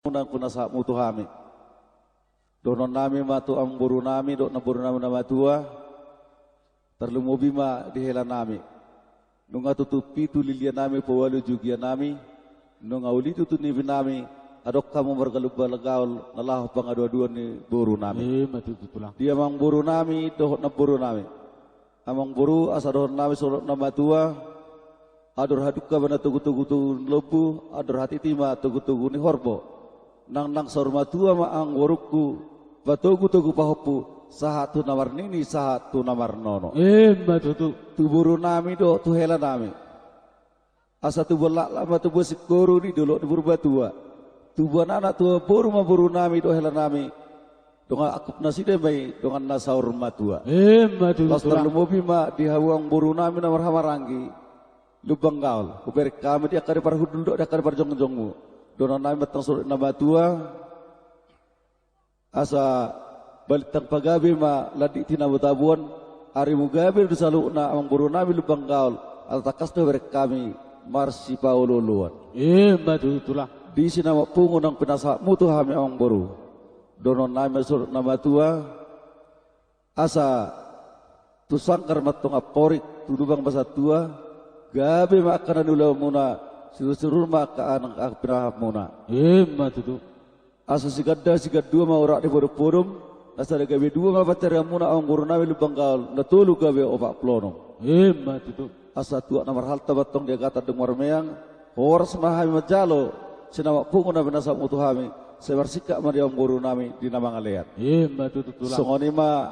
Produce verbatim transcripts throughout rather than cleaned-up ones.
Unang pinasahatmu tu hami. Dohononnami ma tu amangborunami dohot namborunami na matua, tarlumobi ma di helanami. Nunga tutu pitu lilianami paualu jugianami, nunga uli tutu nipinami, adong hamu marga Lumban Gaol na laho pangaduaduan ni borunami. Ima tutu tulang. Di amangborunami dohot namborunami. Amangboru, asa dohononnami songon na matua: Andor hadungka ma na togutogu ni lombu, andor hatiti ma togutogu ni horbo. Nangnang saur matua ma amangborungku, patogutogu pahompu, sahat tu na marnini sahat tu na marnono. Ima tutu. Tu borunami dohot tu helanami. Asa tubuan laklak ma tubuan singkoru di dolok ni Purbatua. Tubuan anak tubuan boru ma borunami dohot helanami. Dongan angkup nasida ma i donganna saur matua. Ima tutu tulang. Laos tarlumobi ma di hamu amangborunami na marhahamaranggi Lumban Gaol. Hubereng hami di angka na parhundul dohot di angka na parjongjongmu. Dohononnami ma tong songon na matua: Asa balintang pagabe ma lantik tinabo-taboan, arimu gabe do saluhutna amangborunami Lumban Gaol, asa tangkas do hubereng hami marsipaolo-oloan. Ima tutu tulang. Di sinamot pungu naung pinasahatmu tu hami amangboru. Dohononnami ma songon na matua: Asa tu sanggar ma tong amporik, tu lubang ma santua, gabe ma angka na niulaonmuna, sirurun-sirurun ma angka anak, angka pinahanmuna. Ima tutu. Asa siganda sigandua ma urat ni podom-podom, na sada gabe dua ma pansarianmuna amangborunami Lumban Gaol, na tolu gabe opat pulu onom. Ima tutu. Asa tuak na marhalto ma tong di agatan dung marmeang, horas ma hami manjalo sinamot pungu na pinasahatmu tu hami, sai marsingkat ma di amangborunami di na mangalean. Ima tutu tulang. Songon i ma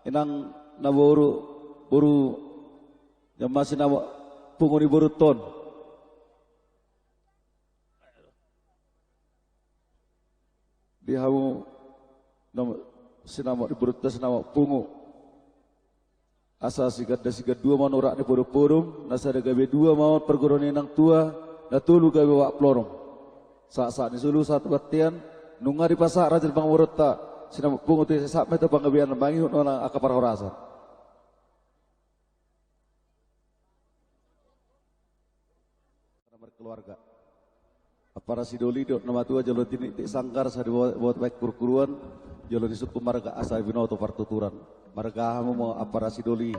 inang na boru, boru, jala sinamot pungu ni borunta on. Di hamu, nom-, sinamot ni borunta, sinamot pungu. Asa siganda sigandua ma on urat ni podom-podom, na sada gabe dua ma on parguru ni inang tua, na tolu gabe opat pulu onom. Sahat-sahat ni solu sahat tu bontean, nunga dipasahat raja ni pamoruonta sinamot pungu tu i, sai sahat ma hita tu panggabean mangihut ma nang angka parhorasan. Markeluarga. Ampara Sidoli dohot na matua jolo tinitip sanggar, sai diboto baen huruk-huruan, jolo disungkun marga asa binoto partuturan. Marga hamu ma Ampara Sidoli.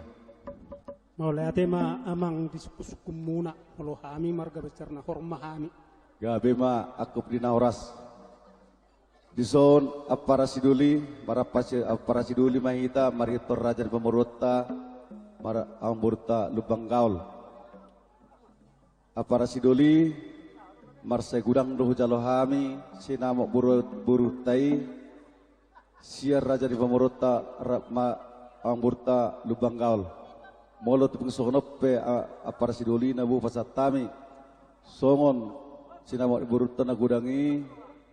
Mauliate ma amang di sungkun-sungkunmuna, molo hami marga Besar Nahor ma hami. Gabe ma angkup di na horas. Dison Ampara Sidoli, marampang si-, Ampara Sidoli ma hita, marhite raja ni pamoruonta, mar-, amangborunta Lumban Gaol. Ampara Sidoli, marsai godang do hujalo hami sinamot boru-, borunta i, sian raja ni pamoruonta ra-, ma-, amangborunta Lumban Gaol. Molo tung songon on pe, a-, Ampara Sidoli na boi hupasahat hami songon sinamot ni borunta na godang i,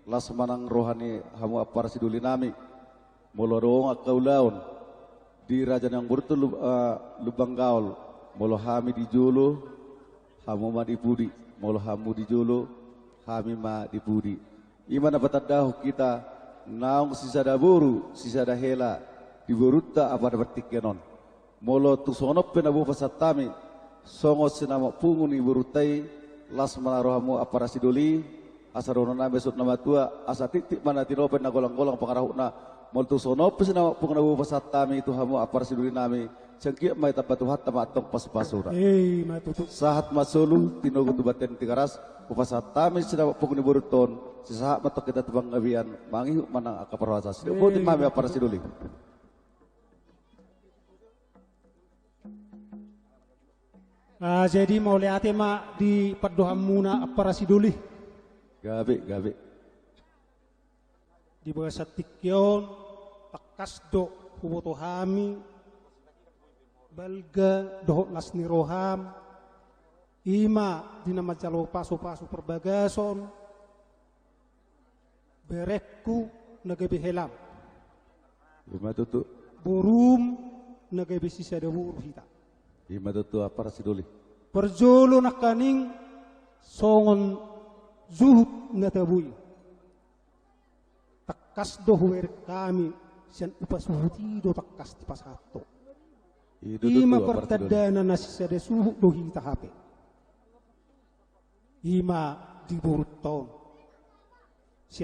las ma nang roha ni hamu Ampara Sidolinami. Molo adong angka ulaon di raja ni amangborunta Lu-, eh, Lumban Gaol, molo hami di jolo, hamu ma di pudi, molo hamu di jolo, hami ma di pudi. I ma na patandahon hita naung sisada boru, sisada hela di borunta apala di partingkian on. Molo tung songon on pe na boi hupasahat hami songon sinamot pungu ni borunta i, las ma rohamu Ampara Sidoli, asa dohononnami songon na matua, asa titip ma na tinopa, na golang-golang pangarahutna. Molo tung songon on pe sinamot pungu na boi hupasahat hami tu hamu Ampara Sidolinami, sai anggiat ma ditambai Tuhanta ma antong pasu-pasuna. I ma tutu. Sahat ma solu, tinogu tu bontean Tigaras, hupasahat hami sinamot pungu ni borunta on, sai sahat ma antong hita tu panggabean, mangihut ma nang angka parhorasan. Sidok boti ma hami Ampara Sidoli. Ah, jadi mauliate ma di pandohanmuna Ampara Sidoli. Gabe, gabe. Di bagasan tingki on, tangkas do huboto hami balga dohot las ni roham, i ma di na manjalo pasu-pasu parbagason, berengku na gabe helam. I ma tutu. Borum na gabe sisada boru hita. I ma tutu, Ampara Sidoli. Parjolo nangkaning songon juhut na tabo i, tangkas do hubereng hami sian upa suhut i do tangkas dipasahat ho. I do tutu, Ampara Sidoli. I ma partandana na sisada suhut do hita hape. I ma di borunta on.